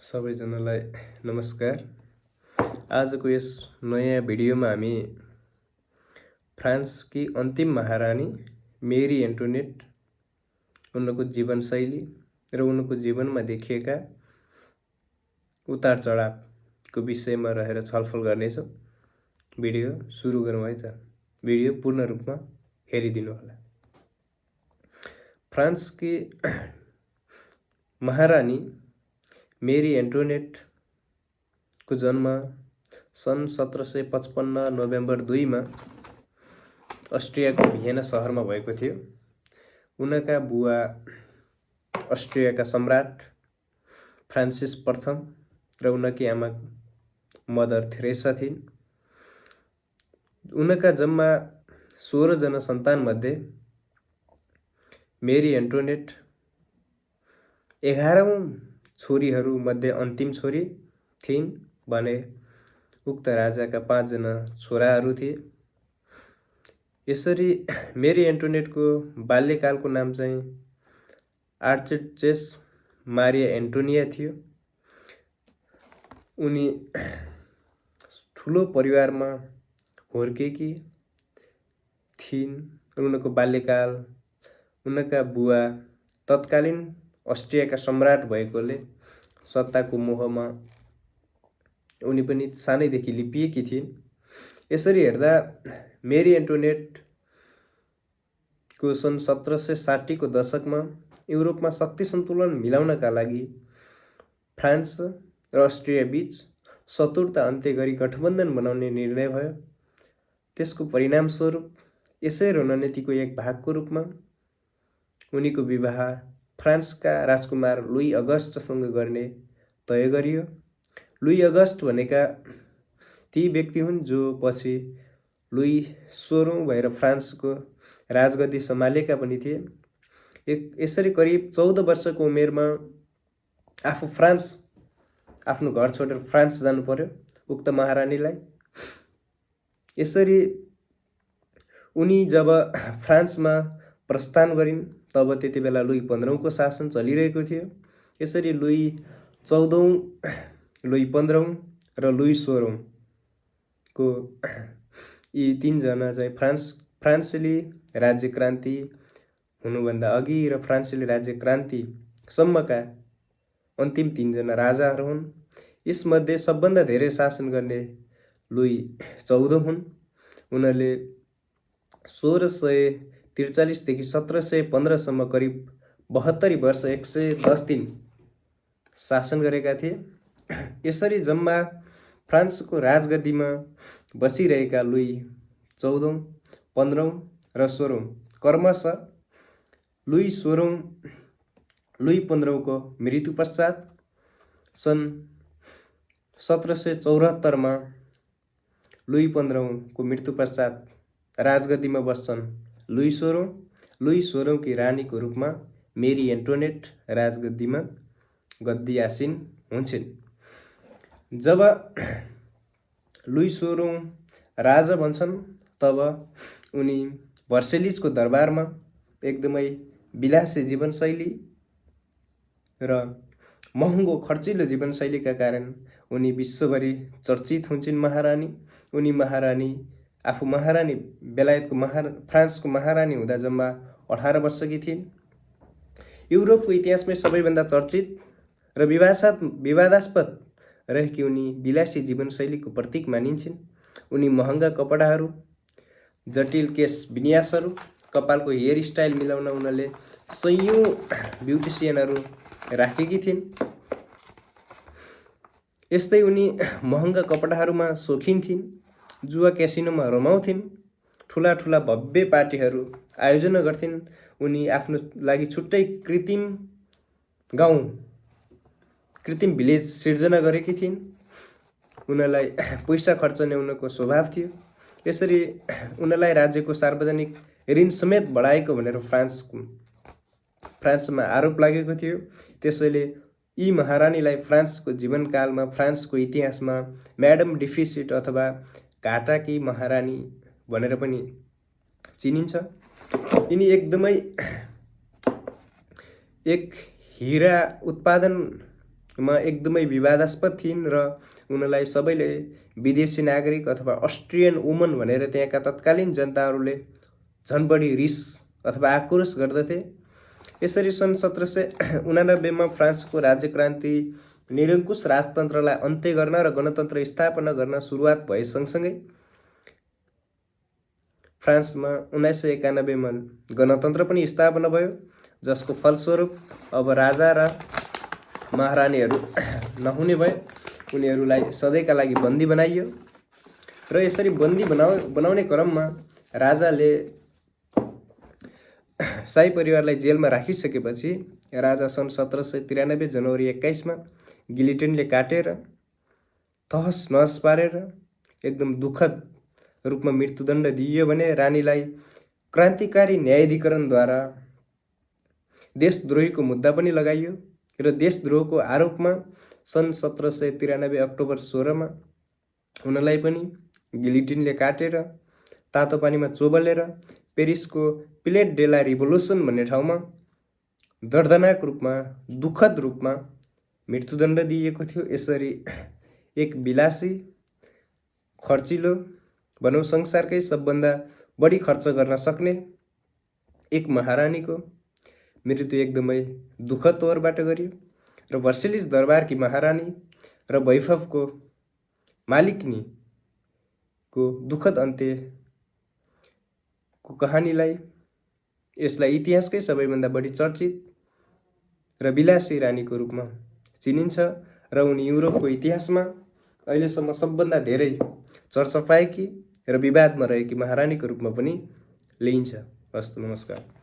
सबैजनालाई नमस्कार। आजको यस नयाँ भिडियोमा हामी फ्रान्सकी अन्तिम महारानी मेरी एन्टोनेट, उनको जीवनशैली र उनको जीवनमा देखिएका उतार चढावको विषयमा रहेर छलफल गर्नेछौँ। भिडियो सुरु गरौँ है त। भिडियो पूर्ण रूपमा हेरिदिनु होला। फ्रान्सकी महारानी मेरी एन्टोनेट को जन्म सन् 1755 नोभेम्बर 2 मा अस्ट्रियाको भियना सहरमा भएको थियो। उनका बुवा अस्ट्रियाका सम्राट फ्रान्सिस प्रथम र उनकी आमा मदर थेरेसा थिइन्। उनका जम्मा 16 जना सन्तान मध्ये मेरी एन्टोनेट 11औं छोरीहरू मध्ये अन्तिम छोरी थिइन् भने उक्त राजाका 5 जना छोराहरू थिए। यसरी मेरी एन्टोनेटको बाल्यकालको नाम चाहिँ आर्चड्युचेस मारिया एन्टोनिया थियो। उनी ठुलो परिवारमा हुर्केकी थिइन्। उनको बाल्यकाल उनका बुवा तत्कालीन अस्ट्रियाका सम्राट भएकोले सत्ताको मोहमा उनी पनि सानैदेखि लिपिएकी थिइन्। यसरी हेर्दा मेरी एन्टोनेट को सन् 1760 को दशकमा युरोपमा शक्ति सन्तुलन मिलाउनका लागि फ्रान्स र अस्ट्रिया बीच शत्रुता अन्त्य गरी गठबन्धन बनाउने निर्णय भयो। त्यसको परिणामस्वरूप यसै रणनीतिको एक भागको रूपमा उनीको विवाह फ्रान्सका राजकुमार लुई अगस्टसँग गर्ने तय गरियो। लुई अगस्ट भनेका ती व्यक्ति हुन् जो पछि लुई 16औं भएर फ्रान्सको राजगद्दी सम्हालेका पनि थिए। यसरी करिब 14 वर्षको उमेरमा आफ्नो घर छोडेर फ्रान्स जानु पर्यो उक्त महारानीलाई। यसरी उनी जब फ्रान्समा प्रस्थान गरिन् तब त्यति बेला लुई 15औं को शासन चलिरहेको थियो। यसरी लुई 14औं, लुई 15औं र लुई 16औं को यी 3 जना चाहिँ फ्रान्सेली राज्य क्रान्ति हुनुभन्दा अघि र फ्रान्सेली राज्य क्रान्ति सम्मका अन्तिम 3 जना राजाहरू हुन्। यसमध्ये सबभन्दा धेरै शासन गर्ने लुई 14 हुन्। उनले 1643 देखि 1715 सम्म करिब 72 वर्ष 110 दिन शासन गरेका थिए। यसरी जम्मा फ्रान्सको राजगद्दीमा बसिरहेका लुई 14औं, 15औं र 16औं क्रमशः लुई 15औं को मृत्यु पश्चात सन् 1774 मा लुई 15औं को मृत्यु पश्चात राजगद्दीमा बस्छन् लुई 16औं। लुई 16औं की रानीको रूपमा मेरी एन्टोनेट राजगद्दीमा गद्दी आसीन हुन्छन्। जब लुई 16औं राजा बन्छन् तब उनी भर्सेलिजको दरबारमा एकदमै विलासी जीवनशैली र महँगो खर्चिलो जीवनशैलीका कारण उनी विश्वभरि चर्चित हुन्छन् महारानी। उनी आफू महारानी बेलायतको फ्रान्सको महारानी हुँदा जम्मा 18 वर्षकी थिइन्। युरोपको इतिहासमै सबैभन्दा चर्चित र विवादास्पद रहेकी उनी विलासी जीवनशैलीको प्रतीक मानिन्छन्। उनी महँगा कपडाहरू, जटिल केश विन्यासहरू, कपालको हेयर स्टाइल मिलाउन उनले सयौं ब्युटिसियनहरू राखेकी थिइन्। यस्तै उनी महँगा कपडाहरूमा सोखिन थिइन्, जुवा क्यासिनोमा रमाउँथिन्, ठुला ठुला भव्य पार्टीहरू आयोजना गर्थिन्। उनी आफ्नो लागि छुट्टै कृत्रिम गाउँ, कृत्रिम भिलेज सिर्जना गरेकी थिइन्। उनलाई पैसा खर्चने उनको स्वभाव थियो। यसरी उनलाई राज्यको सार्वजनिक ऋण समेत बढाएको भनेर फ्रान्समा आरोप लागेको थियो। त्यसैले यी महारानीलाई फ्रान्सको जीवनकालमा फ्रान्सको इतिहासमा म्याडम डिफिसिट अथवा घाटाकी महारानी भनेर पनि चिनिन्छ। यिनी एकदमै एक हीरा उत्पादन मा एकदमै विवादास्पद थिइन् र उनलाई सबैले विदेशी नागरिक अथवा अस्ट्रियन वुमन भनेर त्यहाँका तत्कालीन जनताहरूले झन बढी रिस अथवा आक्रोश गर्दथे। यसरी सन् 1789 फ्रान्सको राज्यक्रान्ति निरङ्कुश राजतन्त्रलाई अन्त्य गर्न र गणतन्त्र स्थापना गर्न सुरुवात भए सँगसँगै फ्रान्समा 1991 गणतन्त्र पनि स्थापना भयो, जसको फलस्वरूप अब राजा र महारानीहरू नहुने भए। उनीहरूलाई सधैँका लागि बन्दी बनाइयो र यसरी बन्दी बनाउने क्रममा राजाले शाही परिवारलाई जेलमा राखिसकेपछि राजा सन् 1793 जनवरी 21 गिलिटिनले काटेर तहस नहस पारेर एकदम दुःखद रूपमा मृत्युदण्ड दिइयो भने रानीलाई क्रान्तिकारी न्यायाधिकरणद्वारा देशद्रोहीको मुद्दा पनि लगाइयो र देशद्रोहको आरोपमा सन् 1793 अक्टोबर 16 उनलाई पनि गिलिटिनले काटेर तातो पानीमा चोबलेर पेरिसको प्लेस डे ला रिभोल्युसन भन्ने ठाउँमा दर्दनाक रूपमा दुःखद रूपमा मृत्युदण्ड दिइएको थियो। यसरी एक विलासी खर्चिलो भनौँ संसारकै सबभन्दा बढी खर्च गर्न सक्ने एक महारानीको मृत्यु एकदमै दुःखद तौरबाट गरियो र भर्सेलिस दरबारकी महारानी र वैभवको मालिकनीको दुःखद अन्त्यको कहानीलाई यसलाई इतिहासकै सबैभन्दा बढी चर्चित र विलासी रानीको रूपमा चिनिन्छ र उनी युरोपको इतिहासमा अहिलेसम्म सबभन्दा धेरै चर्चा पाएकी र विवादमा रहेकी महारानीको रूपमा पनि लिइन्छ। हस्त नमस्कार।